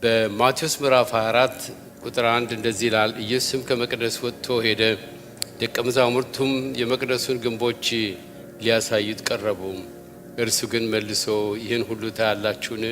በማቴዎስ ምዕራፍ 24 ቁጥር 1 እንደዚህ ይላል፣ ኢየሱስም ከመቅደስ ወጥቶ ሄደ፣ ደቀ መዛሙርቱም የመቅደሱን ግንቦች ሊያሳዩት ቀረቡ። እርሱ ግን መልሶ ይህን ሁሉ ታያላችሁን?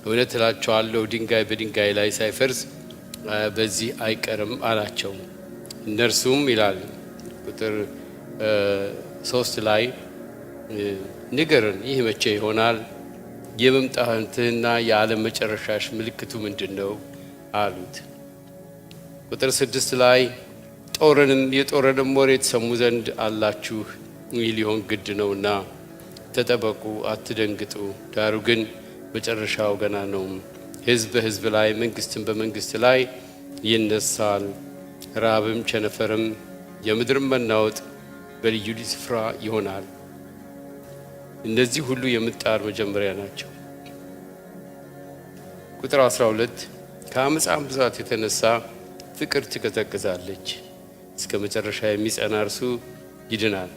እውነት እላችኋለሁ ድንጋይ በድንጋይ ላይ ሳይፈርስ በዚህ አይቀርም አላቸው። እነርሱም ይላል ቁጥር 3 ላይ፣ ንገረን፣ ይህ መቼ ይሆናል? የመምጣትህና የዓለም መጨረሻሽ ምልክቱ ምንድን ነው? አሉት። ቁጥር 6 ላይ ጦርንም የጦርንም ወሬ ትሰሙ ዘንድ አላችሁ፣ ይህ ሊሆን ግድ ነውና ተጠበቁ፣ አትደንግጡ። ዳሩ ግን መጨረሻው ገና ነው። ሕዝብ በሕዝብ ላይ፣ መንግስትም በመንግስት ላይ ይነሳል። ራብም፣ ቸነፈርም፣ የምድርም መናወጥ በልዩ ልዩ ስፍራ ይሆናል። እነዚህ ሁሉ የምጥ ጣር መጀመሪያ ናቸው። ቁጥር 12 ከዓመፃም ብዛት የተነሳ ፍቅር ትቀዘቅዛለች፣ እስከ መጨረሻ የሚጸና እርሱ ይድናል።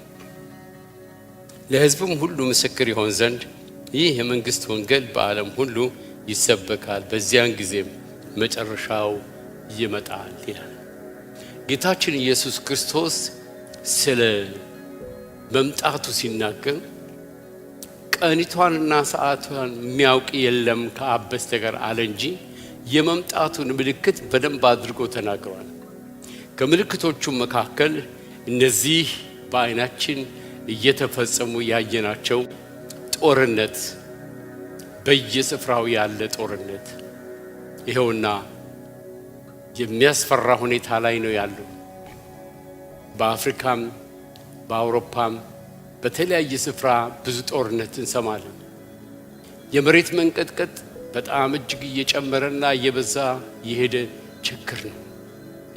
ለሕዝቡም ሁሉ ምስክር ይሆን ዘንድ ይህ የመንግሥት ወንጌል በዓለም ሁሉ ይሰበካል፣ በዚያን ጊዜም መጨረሻው ይመጣል ይላል። ጌታችን ኢየሱስ ክርስቶስ ስለ መምጣቱ ሲናገር ቀኒቷንና ሰዓቷን የሚያውቅ የለም ከአብ በስተቀር አለ እንጂ የመምጣቱን ምልክት በደንብ አድርጎ ተናግሯል። ከምልክቶቹ መካከል እነዚህ በዓይናችን እየተፈጸሙ ያየናቸው ጦርነት፣ በየስፍራው ያለ ጦርነት ይኸውና የሚያስፈራ ሁኔታ ላይ ነው ያለው። በአፍሪካም በአውሮፓም በተለያየ ስፍራ ብዙ ጦርነት እንሰማለን። የመሬት መንቀጥቀጥ በጣም እጅግ እየጨመረና እየበዛ የሄደ ችግር ነው።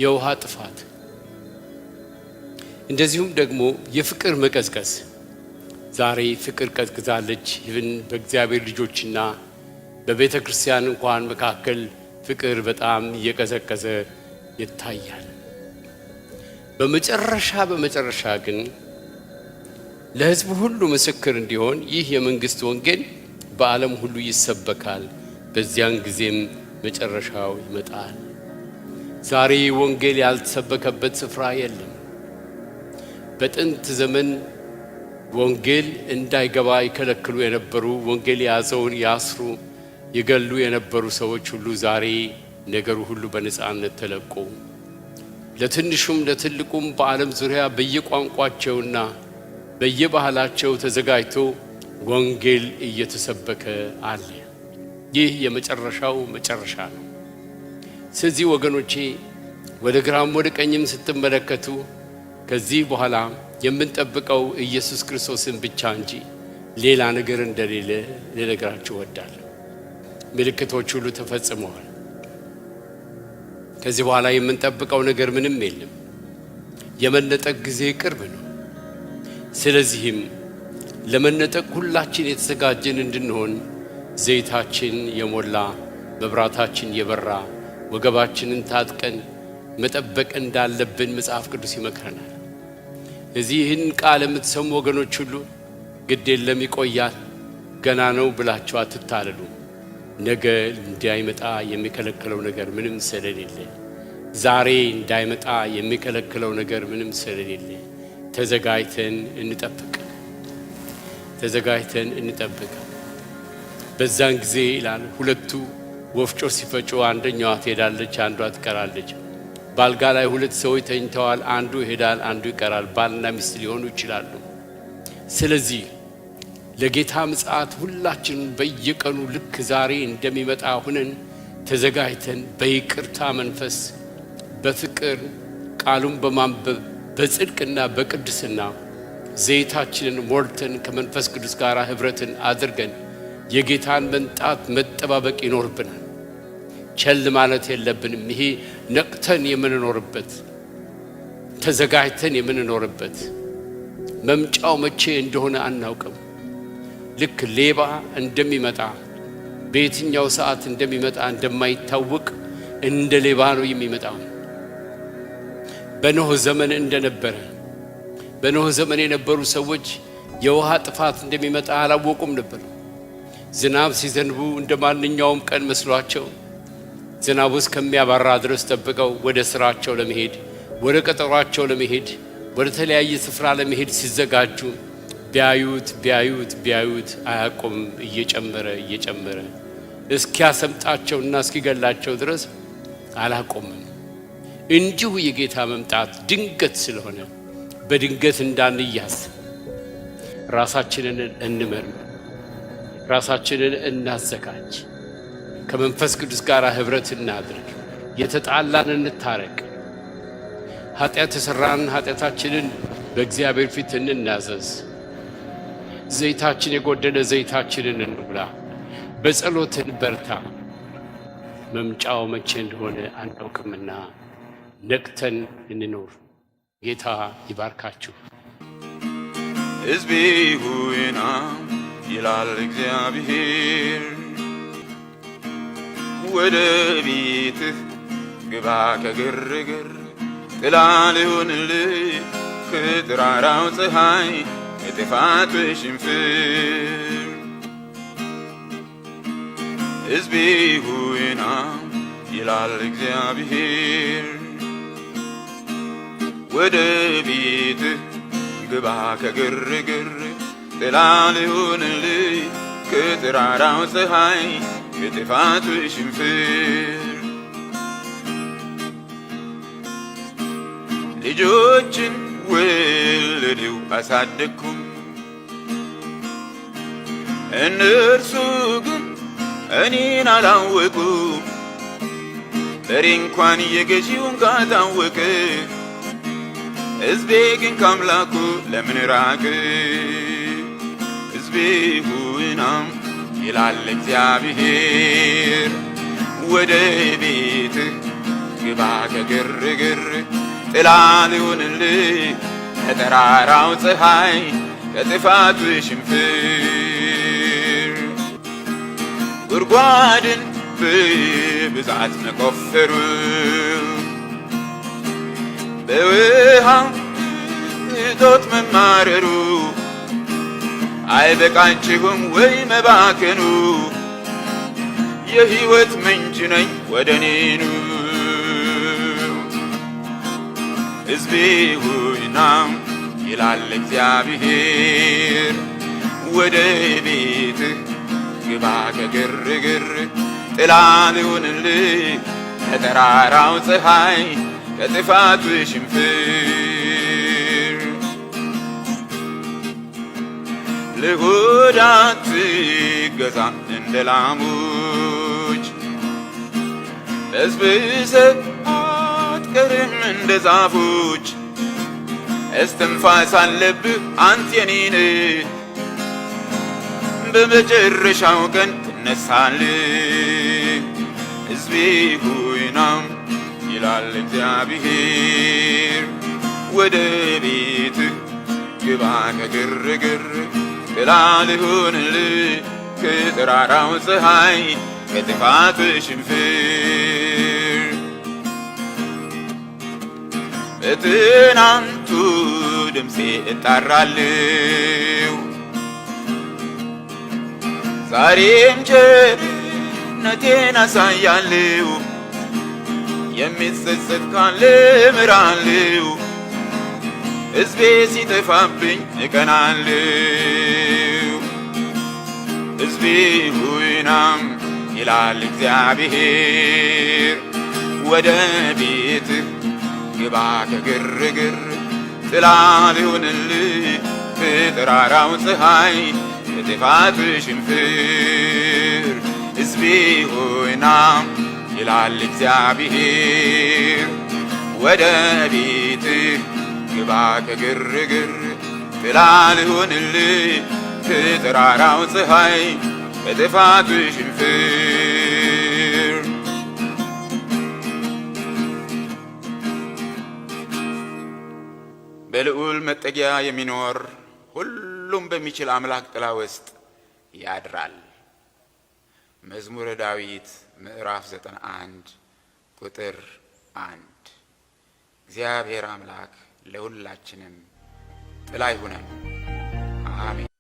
የውሃ ጥፋት፣ እንደዚሁም ደግሞ የፍቅር መቀዝቀዝ። ዛሬ ፍቅር ቀዝቅዛለች። ይህን በእግዚአብሔር ልጆችና በቤተ ክርስቲያን እንኳን መካከል ፍቅር በጣም እየቀዘቀዘ ይታያል። በመጨረሻ በመጨረሻ ግን ለሕዝቡ ሁሉ ምስክር እንዲሆን ይህ የመንግሥት ወንጌል በዓለም ሁሉ ይሰበካል፣ በዚያን ጊዜም መጨረሻው ይመጣል። ዛሬ ወንጌል ያልተሰበከበት ስፍራ የለም። በጥንት ዘመን ወንጌል እንዳይገባ ይከለክሉ የነበሩ፣ ወንጌል የያዘውን ያስሩ ይገሉ የነበሩ ሰዎች ሁሉ ዛሬ ነገሩ ሁሉ በነፃነት ተለቆ ለትንሹም ለትልቁም በዓለም ዙሪያ በየቋንቋቸውና በየባህላቸው ተዘጋጅቶ ወንጌል እየተሰበከ አለ። ይህ የመጨረሻው መጨረሻ ነው። ስለዚህ ወገኖቼ፣ ወደ ግራም ወደ ቀኝም ስትመለከቱ ከዚህ በኋላ የምንጠብቀው ኢየሱስ ክርስቶስን ብቻ እንጂ ሌላ ነገር እንደሌለ ልነግራችሁ እወዳለሁ። ምልክቶች ሁሉ ተፈጽመዋል። ከዚህ በኋላ የምንጠብቀው ነገር ምንም የለም። የመነጠቅ ጊዜ ቅርብ ነው። ስለዚህም ለመነጠቅ ሁላችን የተዘጋጀን እንድንሆን ዘይታችን የሞላ፣ መብራታችን የበራ፣ ወገባችንን ታጥቀን መጠበቅ እንዳለብን መጽሐፍ ቅዱስ ይመክረናል። እዚህ ይህን ቃል የምትሰሙ ወገኖች ሁሉ ግድ የለም ይቆያል፣ ገና ነው ብላችሁ አትታለሉ። ነገ እንዳይመጣ የሚከለክለው ነገር ምንም ስለሌለ፣ ዛሬ እንዳይመጣ የሚከለክለው ነገር ምንም ስለሌለ ተዘጋጅተን እንጠብቅ። ተዘጋጅተን እንጠብቅ። በዛን ጊዜ ይላል፣ ሁለቱ ወፍጮ ሲፈጩ አንደኛዋ ትሄዳለች፣ አንዷ ትቀራለች። በአልጋ ላይ ሁለት ሰዎች ተኝተዋል፣ አንዱ ይሄዳል፣ አንዱ ይቀራል። ባልና ሚስት ሊሆኑ ይችላሉ። ስለዚህ ለጌታ ምጽአት ሁላችንም በየቀኑ ልክ ዛሬ እንደሚመጣ ሁነን ተዘጋጅተን በይቅርታ መንፈስ፣ በፍቅር፣ ቃሉን በማንበብ፣ በጽድቅና በቅድስና ዘይታችንን ሞልተን ከመንፈስ ቅዱስ ጋር ኅብረትን አድርገን የጌታን መምጣት መጠባበቅ ይኖርብናል። ቸል ማለት የለብንም። ይሄ ነቅተን የምንኖርበት፣ ተዘጋጅተን የምንኖርበት፣ መምጫው መቼ እንደሆነ አናውቅም። ልክ ሌባ እንደሚመጣ፣ በየትኛው ሰዓት እንደሚመጣ እንደማይታወቅ እንደ ሌባ ነው የሚመጣው። በኖህ ዘመን እንደነበረ፣ በኖህ ዘመን የነበሩ ሰዎች የውሃ ጥፋት እንደሚመጣ አላወቁም ነበር። ዝናብ ሲዘንቡ እንደ ማንኛውም ቀን መስሏቸው ዝናቡ እስከሚያባራ ድረስ ጠብቀው ወደ ስራቸው ለመሄድ፣ ወደ ቀጠሯቸው ለመሄድ፣ ወደ ተለያየ ስፍራ ለመሄድ ሲዘጋጁ ቢያዩት ቢያዩት ቢያዩት አያቆምም። እየጨመረ እየጨመረ እስኪያሰምጣቸውና እስኪገላቸው ድረስ አላቆምም። እንዲሁ የጌታ መምጣት ድንገት ስለሆነ በድንገት እንዳንያዝ ራሳችንን እንመርምር፣ ራሳችንን እናዘጋጅ፣ ከመንፈስ ቅዱስ ጋር ኅብረት እናድርግ፣ የተጣላን እንታረቅ፣ ኃጢአት የሠራን ኃጢአታችንን በእግዚአብሔር ፊት እንናዘዝ፣ ዘይታችን የጎደለ ዘይታችንን እንሙላ፣ በጸሎት እንበርታ። መምጫው መቼ እንደሆነ አናውቅምና ነቅተን እንኖር። ጌታ ይባርካችሁ። ሕዝቤ ሆይ ና ይላል እግዚአብሔር፣ ወደ ቤትህ ግባ ከግርግር፣ ጥላ ልሁንልህ ከተራራው ፀሐይ ከጥፋት ሽንፍር። ሕዝቤ ሆይ ና ይላል እግዚአብሔር፣ ወደ ቤትህ ግባ ከግርግር፣ ጥላ ልሁንልህ ከተራራው ፀሐይ ከጥፋት ሽንፍር። ልጆችን ወለድሁ አሳደግኩም፣ እነርሱ ግን እኔን አላወቁም። በሬ እንኳን የገዢውን ቃል አወቀ፣ ሕዝቤ ግን ካምላኩ ለምን ራቀ? ሕዝቤ ሆይ ና ይላል እግዚአብሔር፣ ወደ ቤትህ ግባ ከግርግር፣ ጥላ ልሁንልህ ከተራራው ፀሐይ ከጥፋቱ ሽንፍር። ጉድጓድን በብዛት መቆፈሩ፣ በውሃ እጦት መማረሩ፣ አይበቃችሁም ወይ መባከኑ? የሕይወት ምንጭ ነኝ ወደ እኔ ኑ። ሕዝቤ ሆይ ና ይላል እግዚአብሔር፣ ወደ ቤትህ ግባ ከግርግር፣ ጥላ ልሁንልህ ከተራራው ፀሐይ ከጥፋቱ ሽንፍር። ለሆድ አትገዛ እንደ ላሞች፣ በስብሰህ አትቀርም እንደ ዛፎች። እስትንፋስ አለብህ አንተ የኔ ነህ፣ በመጨረሻው ቀን ትነሳለህ። ሕዝቤ ሆይ ና ይላል እግዚአብሔር፣ ወደ ቤትህ ግባ ከግርግር፣ ጥላ ልሁንልህ ከተራራው ፀሐይ ከጥፋት ሽንፍር። በትናንቱ ድምፄ እጣራለሁ፣ ዛሬም ቸርነቴን አሳያለሁ። የሚጸጸት ካለ እምራለሁ፣ ሕዝቤ ሲጠፋብኝ እቀናለሁ። ሕዝቤ ሆይ ና ይላል እግዚአብሔር፣ ወደ ቤትህ ግባ ከግርግር፣ ጥላ ልሁንልህ ከተራራው ፀሐይ ከጥፋት ሽንፍር። ሕዝቤ ሆይ ና ይላል እግዚአብሔር፣ ወደ ቤትህ ግባ ከግርግር፣ ጥላ ልሁንልህ ከተራራው ፀሐይ ከጥፋት ሽንፍር። በልዑል መጠጊያ የሚኖር ሁሉም በሚችል አምላክ ጥላ ውስጥ ያድራል። መዝሙረ ዳዊት ምዕራፍ 91 ቁጥር 1። እግዚአብሔር አምላክ ለሁላችንም ጥላ ይሁነን። አሜን።